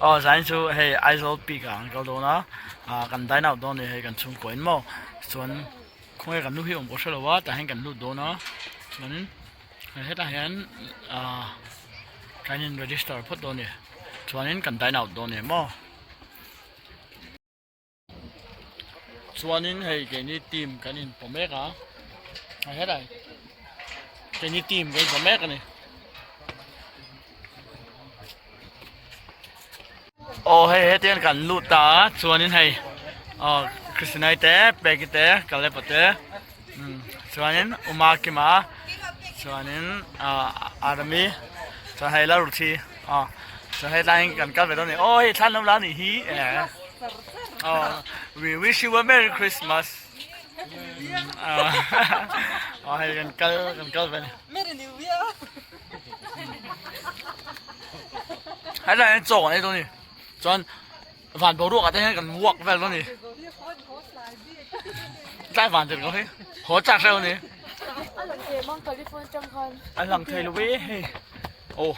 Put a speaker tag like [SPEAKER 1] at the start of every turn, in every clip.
[SPEAKER 1] Aw zain chu hei Aizawl peak ah an kal dawn a ah kan dine out dawn a ni hei kan chhungkaw in maw chuan khawnge kan nu hi awm pawh hrelo a tah hian kan lut dawn a chuanin hetah hian ah kan in register phawt dawn a ni chuanin kan dine out dawn a ni maw. Chuanin hei keini team kan inpawh mek a a helai keini team kan inpawh mek a ni. Aw hei heti hian kan lut ta a chuanin hei aw Christinai te Peki te Kalepa te chuanin Uma Kima chuanin ah Arami chuan hei Lalruthi aw chuan hei tlaiin kan kal ve dawn a ni aw hei thlan lo la anih hi eh aw we wish you a merry Christmas aw hei kan kal kan kal ve a ni hetlai hian chaw kan ei dawn a ni chuan van boruak ah te hian kan walk vel dawn a ni tlai van tir ko hi haw chak hreuh a ni a lang thei lo e hei aw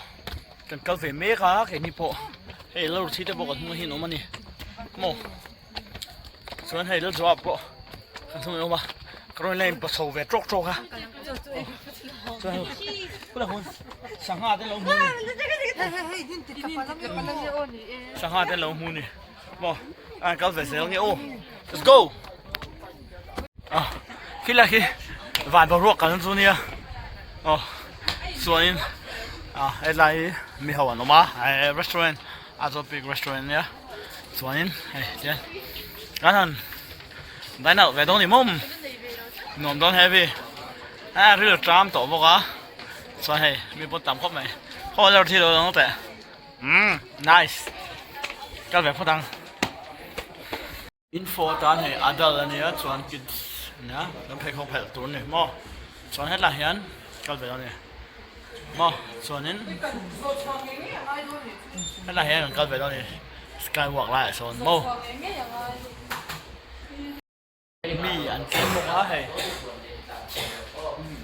[SPEAKER 1] kan kal ve mek a keini pawh hei lal ruthi te pawh kan hnungah hian awm a ni maw chuan hei lal zawh pawh kan hnungah awm a ka rawn la in paw chho ve tawk tawk a chuan hei hun sangha te lo hmu ni sangha te lo hmu ni maw an kal ve zel nge aw let's go ah khilai khi van boruak kan chu nia aw chuanin ah helai hi mi ho an awm a eh restaurant Aizawl peak restaurant ania chuanin hei tian kan han dine out ve dawn ni mawm nuam dawn heavy a ril tram tawh bawk a chuan hei mi pawh tam khawp mai haw la thi lo ang teh umm nice kal ve phawt ang. Info atan hei adult ania chuan kids ania kan pheikhawk phelh tur ani maw chuan hetlai hian kal ve dawn ani maw chuanin hetlai hian kan kal ve dawn ani sky walk laiah sawn maw mi an tlem bawk a hei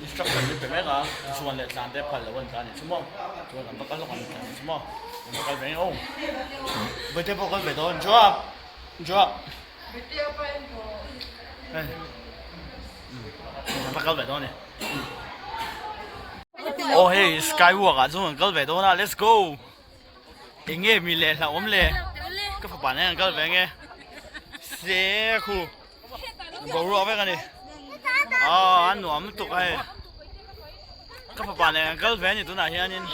[SPEAKER 1] instruction an pe mek a chuan leh tlan te phal loh an tlan anih chu maw chuan an va kal lawk ang tlan chu maw an va kal ve ang aw bawihte pawh kal ve dawn chuan. Joab. Hey. Kan kal ve dawn ni. Oh hey skywalk ah chuan kan kal ve dawn a let's go. Enge mi leh hlauh awm le. Ka fapa nen kan kal ve nge. Se khu. Boruak vek ani. Ah a nuam lutuk a hei. Ka fapa nen kan kal ve ani tunah hianin.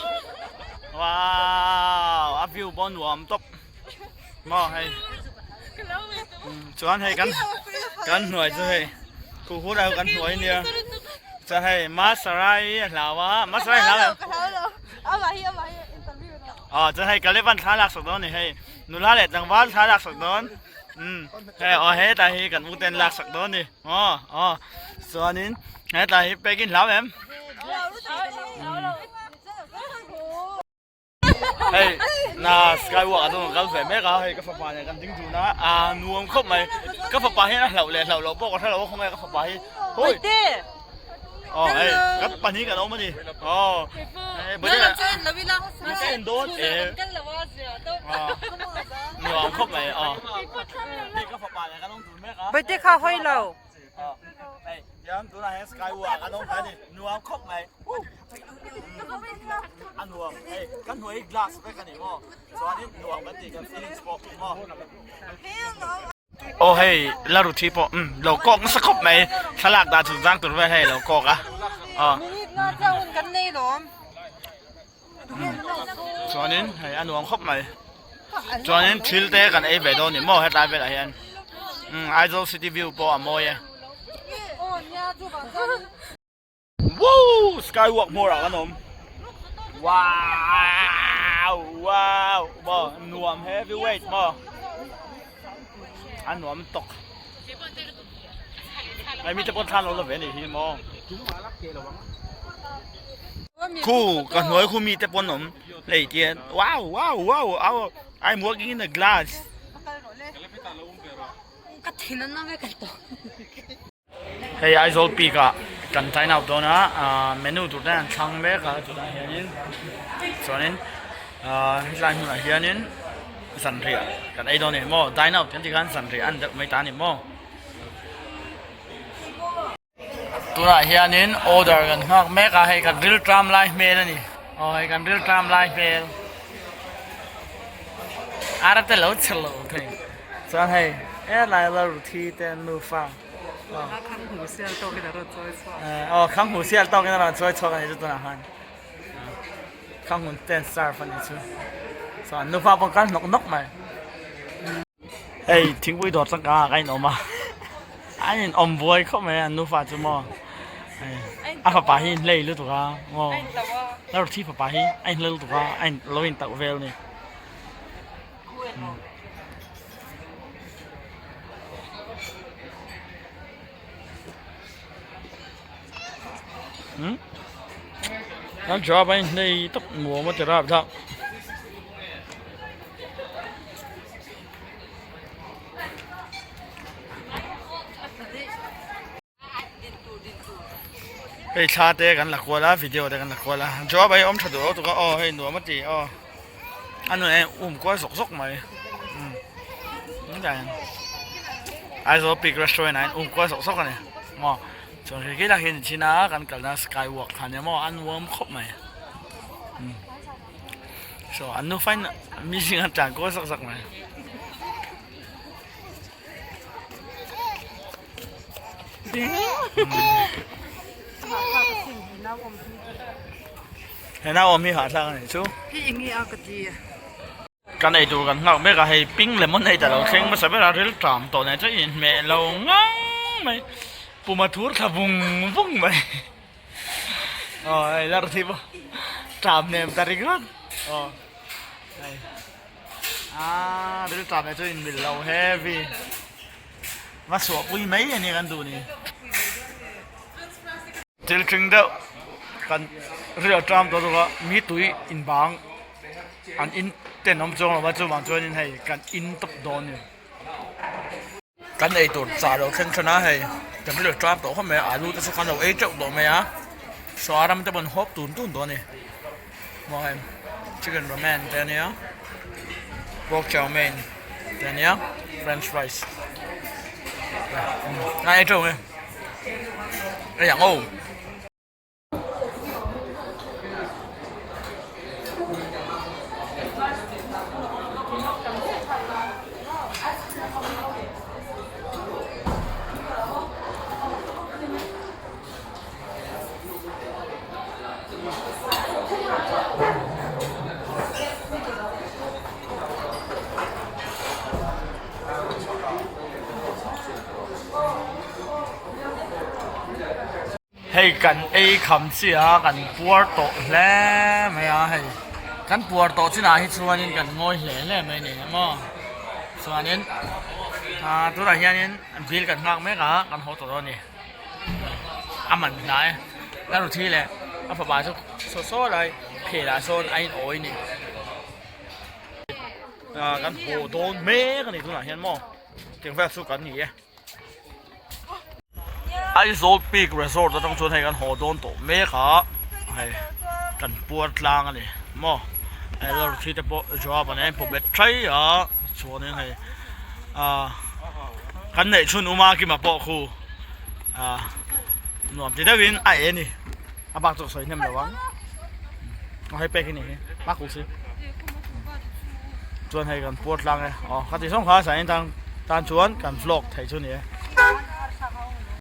[SPEAKER 1] Wow a view pawh a nuam tawp. Maw hei chuan hei kan kan hnuai chu hei khu hu lai kan hnuai nia chuan hei masarai a hlau a masarai hlau em aw chuan hei kalevan thla lak sak dawn ni hei nula leh tlangval thla lak sak dawn um hei aw hetlai hi kan uten lak sak dawn ni aw aw chuanin hetlai hi pekin hlau em Hei na skywalk ah chuan kan kal ve mek a hei ka fapa nen kan ding dun a ah nuam khawp mai ka fapa hian a hlauh leh hlauh loh pawh ka hre lo a khawnge ka fapa hi hawi aw hei kan pahnih kan awm a ni aw hei ka en dawn e nuam khawp mai aw hei ka fapa nen kan awm dun mek a
[SPEAKER 2] Bawihte kha hawi lo.
[SPEAKER 1] Hei tiang tunah hian skywalk an awm hle a ni nuam khawp mai. A nuam hei kan hnuai hi glass vek a ni maw chuanin nuam kan tih kan feelings pawh maw. Aw hei la ru thi pawh umm lo kawk nasa khawp mai thlalak dah chung chang tur vel hei lo kawk a aw. Chuanin hei a nuam khawp mai chuanin thil te kan ei ve dawn a ni maw hetlai velah hian umm Aizawl city view pawh a mawi e. Woo! Skywalk hmawr ah kan awm. Wow! Wow! Maw nuam heavyweight maw. A nuam tawk. Ai mi te pawh thlan lo la ve ni hi maw. Khu ka hnuai khu mi te pawn awm lei tian wow wow wow wow I'm walking in a glass.
[SPEAKER 2] Ka thin a na vek a tawh.
[SPEAKER 1] Hei Aizawl peak ah. Kan dine out dawn a menu tur te an thlang mek a tunah hianin chuanin hetlai hmunah hianin zanriah kan ei dawn a ni maw dine out kan tih khan zanriah a ni deuh mai ta a ni maw. Tunah hianin order kan nghak mek a hei kan rilṭam lai hmel a ni aw hei kan rilṭam lai hmel ara te lo chhe lo thei chuan hei helai la ruthi te an nufa. Aw khang hmu sial tawkin a rawn chawi chhuak a ni chu tunah khan khang hmun ten serve a ni chu chuan nufa pawh kal hnawk hnawk mai hei thingpui dawr changkang ah ka inawm a an inawm buai khawp mai an nufa chu maw a fapa hi inhlei lutuk a maw Lalruthi fapa hi a inhlei lutuk a a lo intauh vel a ni. An job a inhlei tak nuam a ti rap dah. Hei thla te kan la kual a video te kan la kual a job a hi awm tha duh lo tuk a aw hei nuam a ti aw a nun a um kual zawk zawk mai umm Aizawl peak restaurant ah hian um kual zawk zawk a ni maw chuan khi khi lai hi a ni thin a kan kalna sky walk kha ania maw a nuam khawp mai umm saw an nufa in mi zingah an tlan kual zawk zawk mai. He nau awm hi hahthlak a nih chu. Kan ei tur kan nghak mek a hei pink lemonade a lo thleng hmasa ber a ril ṭam tawh nen chuan inhmeh lo ngang mai puma thur thla vung vung mai aw hei la rawh thip a ṭam hnem ta ringawt aw hei. Aaa ril ṭam leh chu inmil lo heavy va suah pui mai a ni kan duh ni thil ṭhing deuh kan ril a ṭam tawh zawk a mi tui inbang an in ten awm chuang lo va chuvang chuanin hei kan in tawp dawn a ni. Kan ei tur chah lo thleng than a hei kan ril a ṭam tawh khawp mai a alu te chu kan lo ei teuh tawh mai a saw ram te pawh an hawp tun tun tawh a ni maw hei chicken ramen te ania pork chow mein te ania french fries a ei teuh ang e ei ang aw. Hei kan ei kham chiah a kan puar tawh hle mai a hei kan puar tawh chinah hi chuanin kan ngawi hle hle mai a ni maw chuanin ah tunah hianin bill kan nghak mek a kan haw tawh dawn a ni a man hnai a ruthi leh a fapa chu saw saw lai phelah sawn a in awi a ni ah kan haw dawn mek a ni tunah hian maw tiang vel chu kan ni e. Aizawl Peak Resort atang chuan hei kan haw dawn tawh mek a hei kan puar tlang a ni maw hei lawr thi te pawh job an en pawh bet thai a chuanin hei ah kan neih chhun uma kima pawh khu ah nuam ti deuhin a e ni a bak chu ka sawi hnem lo ang hei pek hi ni hi a ku si chuan hei kan puar tlang e aw ka ti zawng kha sain tan tan chuan kan vlog thei chu ni e.